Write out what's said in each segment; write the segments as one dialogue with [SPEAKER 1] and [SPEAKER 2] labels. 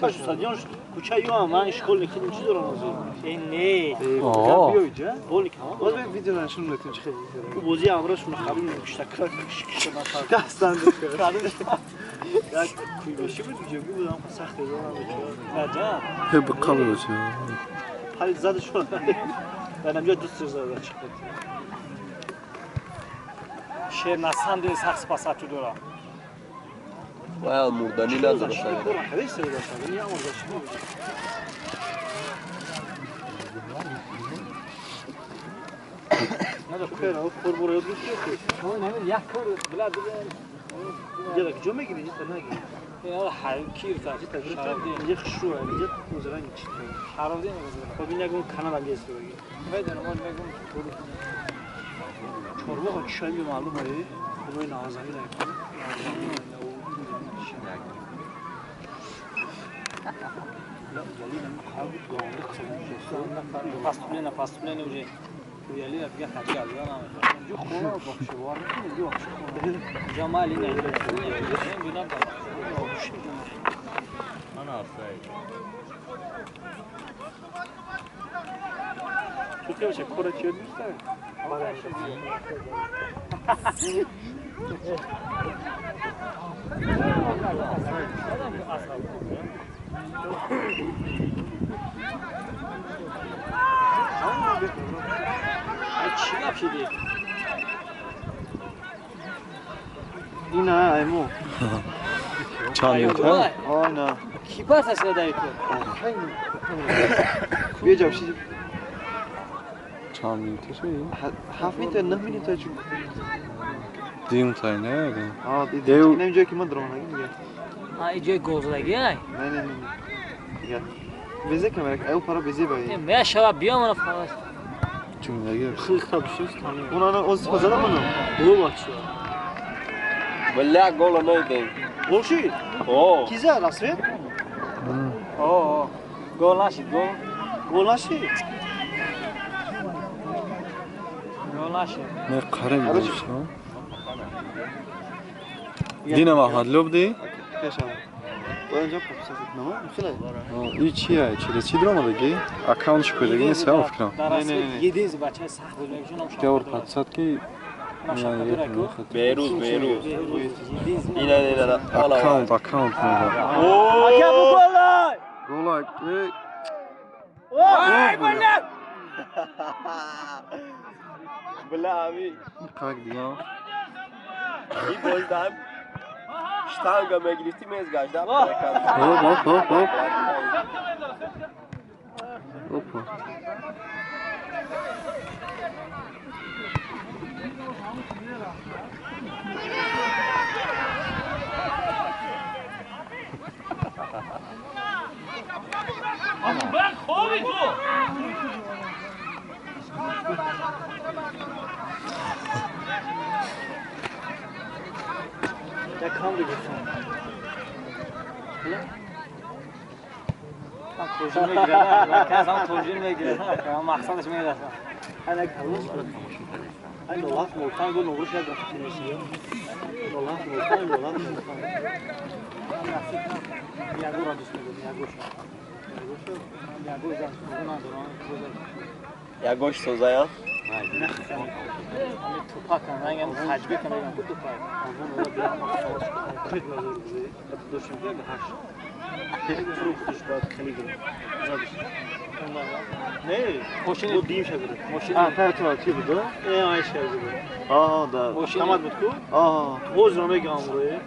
[SPEAKER 1] Чаш стадион кӯчаи ё ман школьник хидм чӣ дорам озӣ? Ин не. Биёй ҷа.
[SPEAKER 2] Боз бе видео нишон медиҳем чӣ хеле.
[SPEAKER 1] Ӯ бозӣ амрашон қабул кушта кушта нафар.
[SPEAKER 2] Дастан
[SPEAKER 1] як куйбашӣ буд, ҷоги будам, сахт дорам бечора.
[SPEAKER 3] Ҳе ба қабул чӣ.
[SPEAKER 1] Пали зада шуд. Дар намҷо дӯст зада чиқад.
[SPEAKER 4] Шер на самом деле сахт спасать дора.
[SPEAKER 5] Вай мурдани надора.
[SPEAKER 4] Як кор била
[SPEAKER 1] Дела куҷо мегирӣ? Ҷита нагирӣ.
[SPEAKER 4] Кир та.
[SPEAKER 1] Инҷа хушрӯ, инҷа узранг чӣ.
[SPEAKER 4] Шаробдин.
[SPEAKER 1] Хоб ин ягон канал ам естудаги.
[SPEAKER 4] Медонам, ман мегум.
[SPEAKER 1] Чорвоға чишами маълум аре. Худои навазамин ай.
[SPEAKER 4] Поступление, поступление уже. Уяли, я хотел, я нам. Ҷамали не.
[SPEAKER 1] Ту ки вообще кора чӣ дӯст
[SPEAKER 4] Чӣ гап шидӣ?
[SPEAKER 2] Ина айму.
[SPEAKER 3] Чанд минута?
[SPEAKER 2] Ана.
[SPEAKER 4] Ки партасида даи ту?
[SPEAKER 2] Бия ҷавшид.
[SPEAKER 3] Чанд минута шуд?
[SPEAKER 2] 7 минута, 9 минута чун.
[SPEAKER 3] Дим тай не?
[SPEAKER 2] А, ин ҷое ки ман даромадаги дига.
[SPEAKER 4] А, ин ҷои голзадаги ай?
[SPEAKER 2] Не, не, не. Дига. Безе камера, ай пара безе бай.
[SPEAKER 4] Мешава биём ана фарас.
[SPEAKER 3] Чундаги.
[SPEAKER 1] Хилта бишуст.
[SPEAKER 2] Он ана оз фазала ману.
[SPEAKER 1] Гол бача.
[SPEAKER 5] Бля, гола найдем.
[SPEAKER 1] Гол шид?
[SPEAKER 5] О.
[SPEAKER 1] Ки зад Рассвет?
[SPEAKER 4] О, гол нашид, гол.
[SPEAKER 1] Гол нашид?
[SPEAKER 4] Гол нашид.
[SPEAKER 3] Не қарим гол шид. Дина Маҳмадлов ди?
[SPEAKER 2] Пешам. Оянҷа подписать намо? Хеле.
[SPEAKER 3] И чи ай? Через чи дромадаги? Аккаунт ши кудаги не савол фикрам.
[SPEAKER 4] Единзи бачаи сахт буд, мегӯшон.
[SPEAKER 3] Гавр подписать ки
[SPEAKER 5] Беруз, Беруз. Ина, ина,
[SPEAKER 3] аккаунт, аккаунт мега.
[SPEAKER 1] Ака бу голай!
[SPEAKER 3] Голай.
[SPEAKER 1] Ой, бля!
[SPEAKER 5] Бля, ами.
[SPEAKER 3] Как дела?
[SPEAKER 5] И боз дам. Штанга мегирифти мезгашт.
[SPEAKER 3] Хоп, хоп, хоп, хоп. Опа.
[SPEAKER 4] Абубакр, хоби ту!
[SPEAKER 1] Я кам бигирфтам.
[SPEAKER 4] Тоҷир мегирад, касам тоҷир мегирад, мақсадаш мерасад.
[SPEAKER 1] Ана калос ай нолаф молтан гу ногруш як рафти мешия. Нолаф молтан, нолаф молтан. Ягора дӯст медорам, ягоша. Ягош зан надорам.
[SPEAKER 5] Ягош созая?
[SPEAKER 4] Ами тупак рангам хаҷбе кам мегам ку тупак.
[SPEAKER 1] Крит мазур бузе. Доштем ки ҳашт. Фрукт баъд хеле гирам. Задиш. Не,
[SPEAKER 4] мошин
[SPEAKER 1] дим шабида.
[SPEAKER 4] Мошин.
[SPEAKER 2] А, та та чи буд?
[SPEAKER 1] Э, ай шабида.
[SPEAKER 2] А, да.
[SPEAKER 1] Тамад буд ку?
[SPEAKER 2] А.
[SPEAKER 1] Боз мегам рӯе.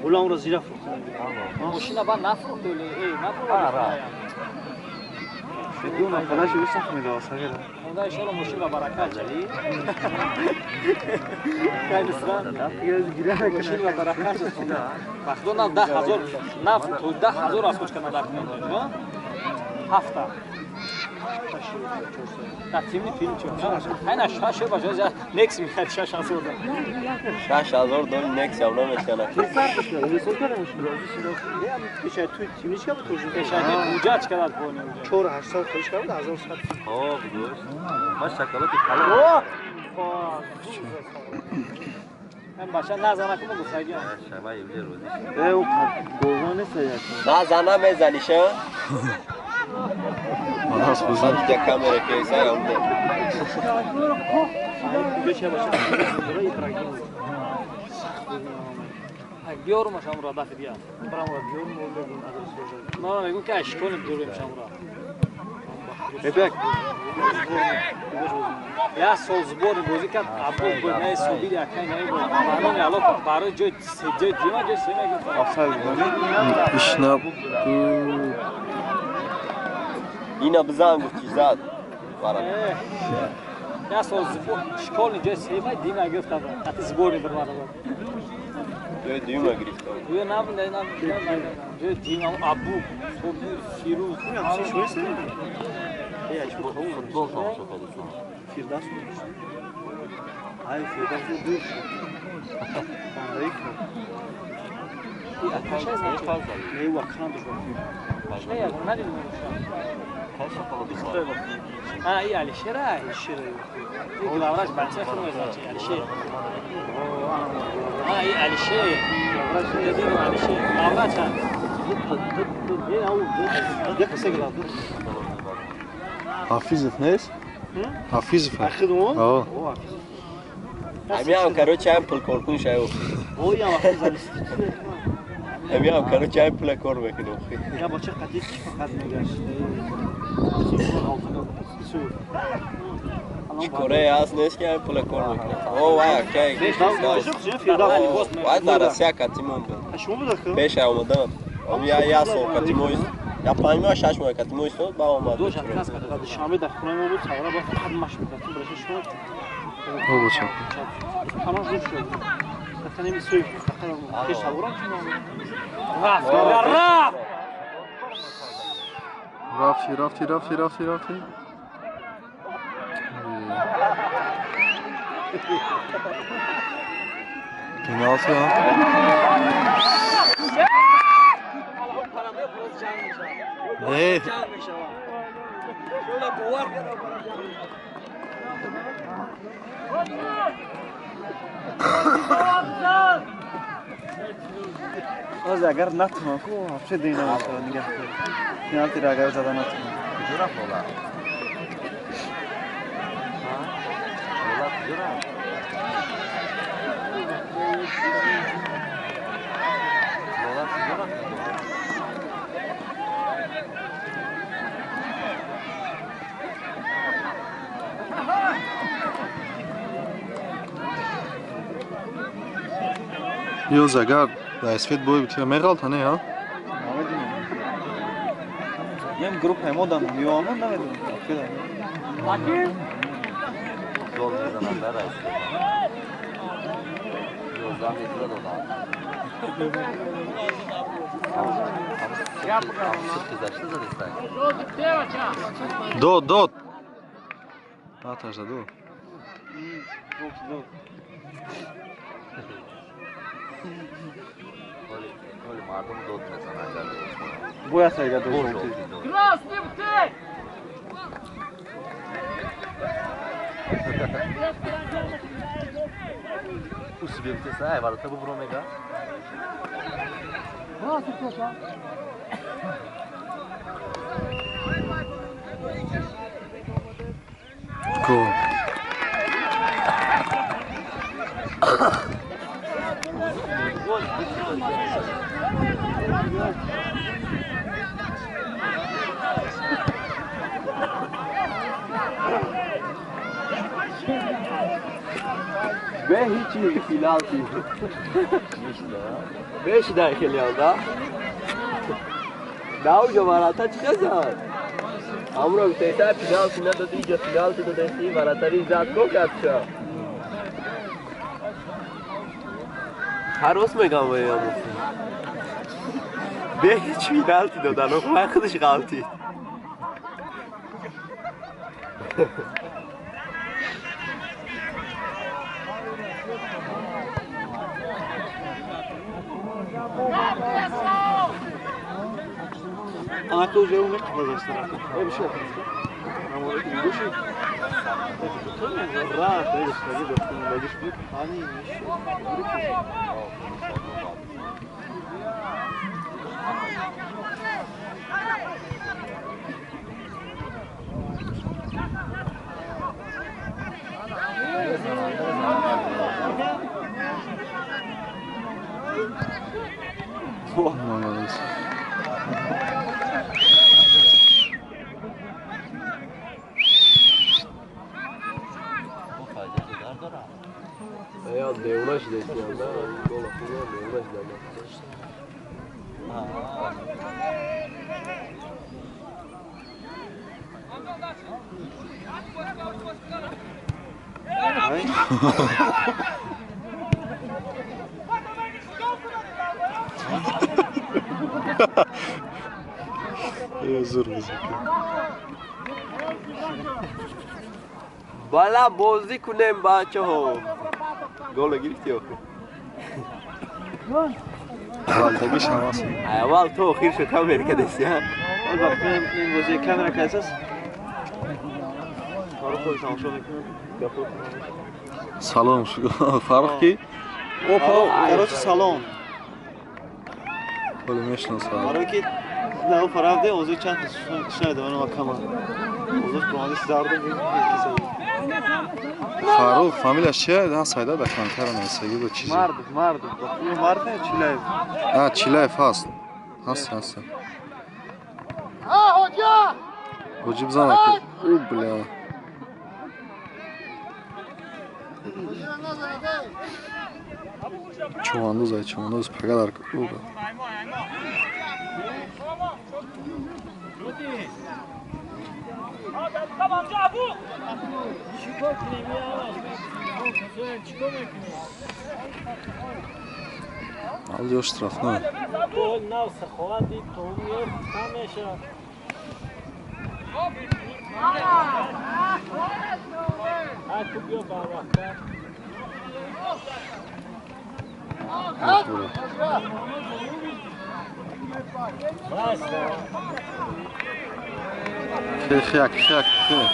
[SPEAKER 1] Ғулам ро зира фрухтам.
[SPEAKER 4] Мошина ба нафрухт или э, нафрухт.
[SPEAKER 2] Ду нафараш юсаф медод, сагира.
[SPEAKER 4] Худо иншоалло мошин ба баракат ҷали. Мошин ба баракат ҷали. Вақто на 10,000 нафт, 10,000 аз кучка надар кунад. Ҳафта. Да тимни филм чӣ? Айна шаш ба ҷои Некс мехад 6,000.
[SPEAKER 5] 6,000 доллар Некс ям намешана.
[SPEAKER 1] Пешай ту тимни чӣ буд тоҷи?
[SPEAKER 4] Пешай буҷа чӣ кард бони уҷа?
[SPEAKER 1] 4 800 хоҳиш кард 1100.
[SPEAKER 5] Ҳо, бугӯш. Ма шоколади калон.
[SPEAKER 4] Бача назана кунам гуфтагиам.
[SPEAKER 1] Э, у голзан нест як.
[SPEAKER 5] Назана мезаниша?
[SPEAKER 3] Манас бизан.
[SPEAKER 5] Я камера кейса ямда.
[SPEAKER 4] Биёрум шамура дафи дия. Ман мегӯм ки ашкони дурем шамура.
[SPEAKER 2] Эбек.
[SPEAKER 4] Я сол сборный бозӣ кард, Аббос буд, не Собир якай не буд. Барои Аллоҳ барои ҷой се ҷой дима ҷой се мегирифт.
[SPEAKER 2] Офсайд буд.
[SPEAKER 3] Ишна
[SPEAKER 5] Ина бизан гуфти зад. Бара.
[SPEAKER 4] Я сол школьный ҷой се ма дима гирифт, ати сборный бирмада.
[SPEAKER 5] Ҷой дуюма гирифта.
[SPEAKER 4] Ё набуд, набуд, ҷой дима Абу, Собир, Фирӯз.
[SPEAKER 6] Футбол тамошо кардисан.
[SPEAKER 1] Фирдавс ай Фирдавс дур шуд. Бандаи кард. Не, ӯ акран дошт.
[SPEAKER 4] А, и Алишера, Алишера. И главврач бача худро значит, Алишер. А, и Алишер. Главврач, я дидам Алишер. Главврач.
[SPEAKER 1] Як касе главврач.
[SPEAKER 3] Ҳафизов нест? Ҳафизов.
[SPEAKER 1] Ахидмон?
[SPEAKER 3] О.
[SPEAKER 5] Ҳамиам короче ҳам пул коркун шай охи.
[SPEAKER 1] Оям ҳафиз.
[SPEAKER 5] Ҳамиам короче ҳам пул кор мекунӣ охи.
[SPEAKER 1] Я бача қадик фақат мегашт.
[SPEAKER 5] Чӣ корае ҳаст нест ки ҳам пул кор мекунӣ. О вай акай. Вай дар Россия катимон буд.
[SPEAKER 1] Шумо буд ака?
[SPEAKER 5] Пеш омадам. Я сол катимои Я 5 моҳ 6 моҳ катимои сол ба омад.
[SPEAKER 1] Душанбе дар хонаи мо буд, савора ба фақат машқ мекард. Бача шумо.
[SPEAKER 3] О бача.
[SPEAKER 1] Ҳамаш дур шуд. Фақат неми суй фақат пеш саворам чи
[SPEAKER 4] Рафт, рафт.
[SPEAKER 3] Рафти, рафти, рафти, рафти, рафти. Пеналти, а? Не.
[SPEAKER 2] Оз агар натунам ку вообще дина мешавад нигаҳ кун. Пеналтиро агар зада натунам.
[SPEAKER 6] Куҷо рафт Лола? Лола куҷо рафт? Лола куҷо рафт?
[SPEAKER 3] Ёз агар дар свет бой бития меғалта не, ҳа?
[SPEAKER 2] Намедонам. Ям группаи мо дам меомад намедонам.
[SPEAKER 6] Гол мезанад дар Айсвет. 11 метра додам.
[SPEAKER 3] Дод, дод. Натажда дод.
[SPEAKER 6] Мардум дод мезанад.
[SPEAKER 2] Бояд сайга дод.
[SPEAKER 6] Усбектеса, ай ворота бубро мега.
[SPEAKER 3] Гол.
[SPEAKER 5] Бе ҳичи пеналти. Бешида хелианда. Дауҷо варата чӣ зад? Амро гуфтеса пеналти надоди, иҷо пеналти додеси, варатари зад ко кард ча? Ҳар рӯз мегам ваям. Бе ҳеч пеналти додан, охир худаш ғалтид.
[SPEAKER 1] Анака уже умех базар сараф. Э бишо.
[SPEAKER 3] Молодец. Зур
[SPEAKER 5] бала бозӣ кунем бачаҳо. Гола гирифти охир.
[SPEAKER 3] Ғалтагиш ҳамас.
[SPEAKER 5] Аввал ту охир шо камера кадаси, ҳа?
[SPEAKER 2] Ин бозии камера кадасас? Фаррух худаш тамошо мекунад. Гапо.
[SPEAKER 3] Салом Фаррух ки?
[SPEAKER 2] Опа, короче салом.
[SPEAKER 3] Ҳоло мешиносам.
[SPEAKER 2] Барои ки на фаравде озу чанд шунавида ман кама. Озу бромадис зардум кисаги.
[SPEAKER 3] Фаррух фамилияш чия? Ҳа сайда дар камтар нависаги буд чизе.
[SPEAKER 2] Мардов, Мардов. Мардов не Чилаев.
[SPEAKER 3] А, Чилаев ҳаст. Ҳаст, ҳаст. Ҳоҷиб занак. У, бля. Чувандоз ай чувандоз пага дар у. Алё штрафной. Хек, хек, хек.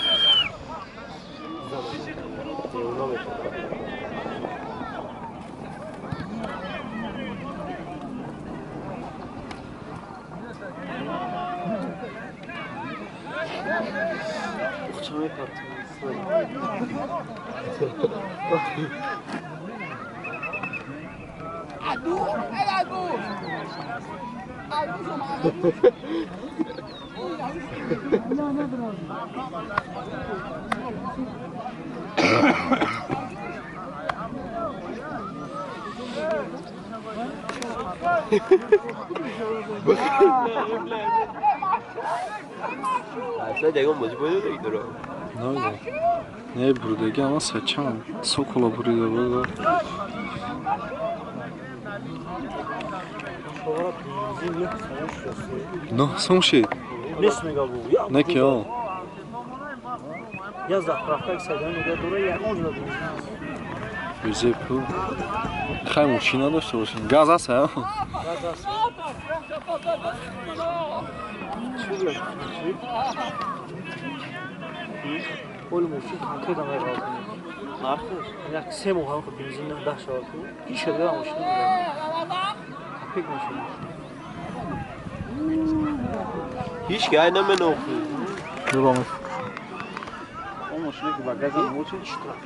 [SPEAKER 3] Не бурдаги ама сачам сокола бурида буд. Ну, сумши. Не ки о.
[SPEAKER 1] Я заправка сайдан мега дура я онжо
[SPEAKER 3] Бизе пул. Хай мошина дошта бошем. Газ аст, ҳа?
[SPEAKER 1] Газ аст. Пол мошин конкретно меғалт.
[SPEAKER 2] Нархаш?
[SPEAKER 1] Як се моҳ ҳам бензин 10 шавад ку. Ҳеч шуда мошин. Капек мошин.
[SPEAKER 5] Ҳеч ки ай наменохи.
[SPEAKER 3] Нуром.
[SPEAKER 2] Он мошине ки ба газ мошин штраф.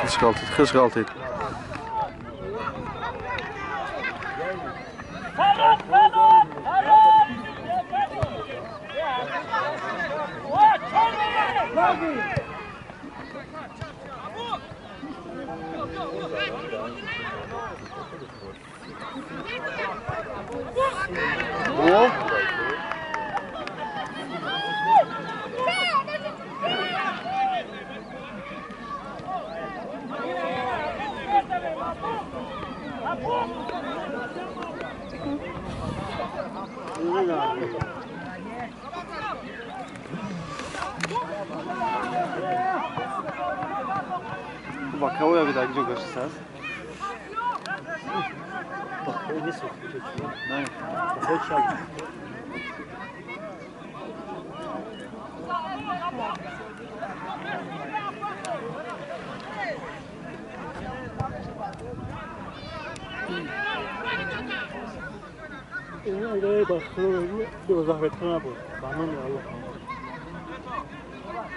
[SPEAKER 3] Хиш ғалтид, хиш ғалтид.
[SPEAKER 2] Бакао я вида где гашисас?
[SPEAKER 1] Бакао не сохнет. Не. Бакао чаг.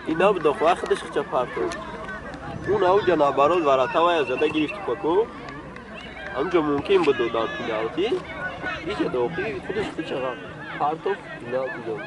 [SPEAKER 5] Ина бдохва худаш хча партов. Он ауҷа наоборот варатавая зада гирифт паку. Амҷо мумкин буд додан пеналти. Иҷа дохи худаш хча партов пеналти дод.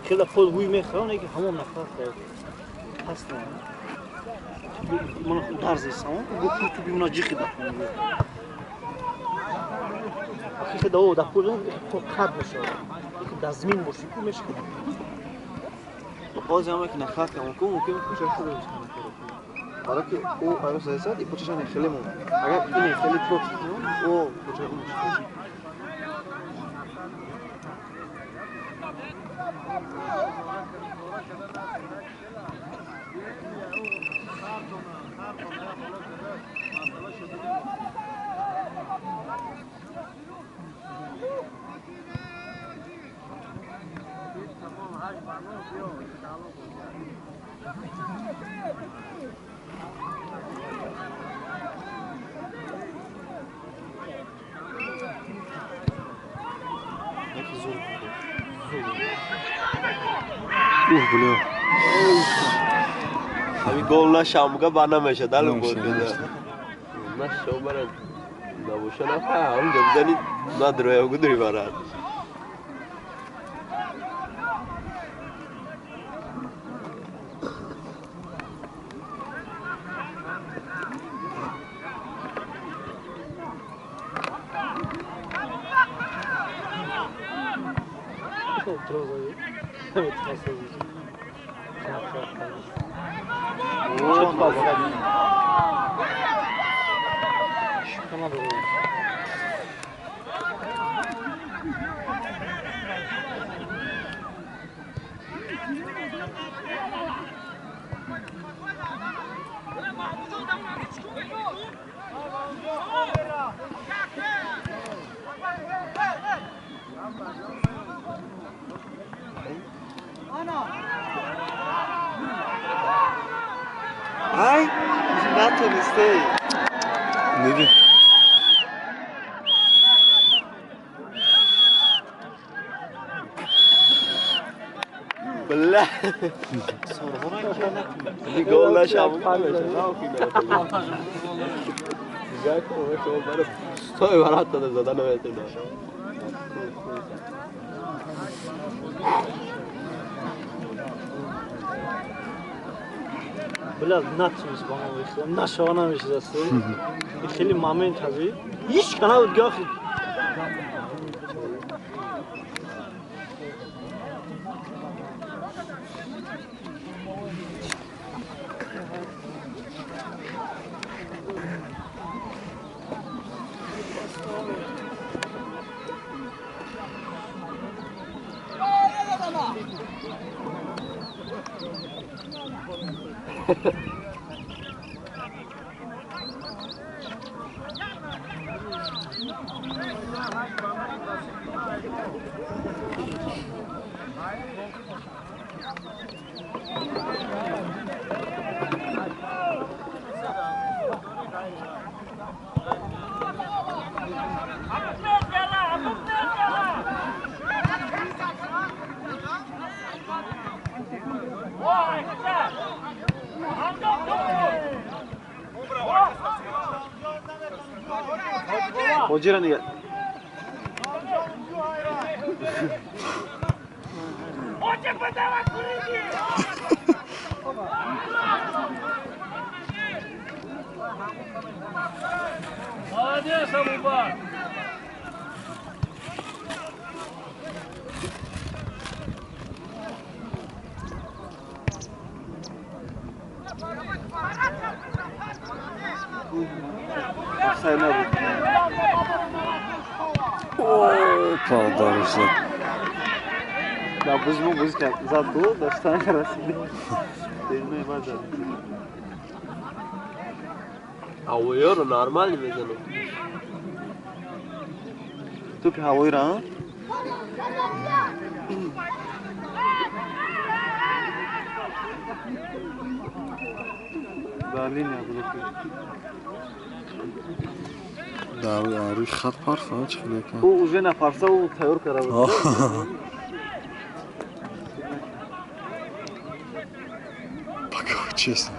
[SPEAKER 1] Хеле пол ҳуй мехӯрам, ки ҳамон нафар ҳаст. Ман удар зесам, гуфт ту бимона ҷихи да. Ахи да о да пол қад мешавад. Ки дар замин боши ку мешавад.
[SPEAKER 2] Боз ҳам ки нафар кам ку мумкин кӯча шуда бошад. Барои ки ӯ айрос зесад, и почаша не хеле мон. Агар ин хеле против мон, о поча он мешавад.
[SPEAKER 3] Ух, бля.
[SPEAKER 5] Ами гол нашамга ба намеша дал гол беда. Нашо бара набоша нафаҳам ҷабзани надроя гудри барад.
[SPEAKER 2] Ай, натонистей.
[SPEAKER 3] Диди.
[SPEAKER 5] Бля. Гол нашамга меша. Стой варата зада наметона.
[SPEAKER 1] Бля, натунис ба мо бихӯрам, нашава намешидаст. Хеле момент ҳази. Ҳеч ка набуд ки охи.
[SPEAKER 2] Ҳоҷира нига.
[SPEAKER 4] Молодец, Абубак!
[SPEAKER 2] Офсайд набуд.
[SPEAKER 3] Опа, удариш зад.
[SPEAKER 2] Да, бузму буз кард. Зад ду, да штанга расид. Дермаи бад зад.
[SPEAKER 5] Ҳавоиёро нормально мезанад.
[SPEAKER 2] Тӯпи ҳавоиро, а? Дар линия буд.
[SPEAKER 3] Дар рӯи хат парфа, чӣ хеле кан?
[SPEAKER 2] Ӯ уже нафарса, ӯ тайёр карда буд.
[SPEAKER 3] Пока честно.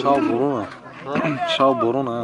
[SPEAKER 3] Шав борона. Шав борона.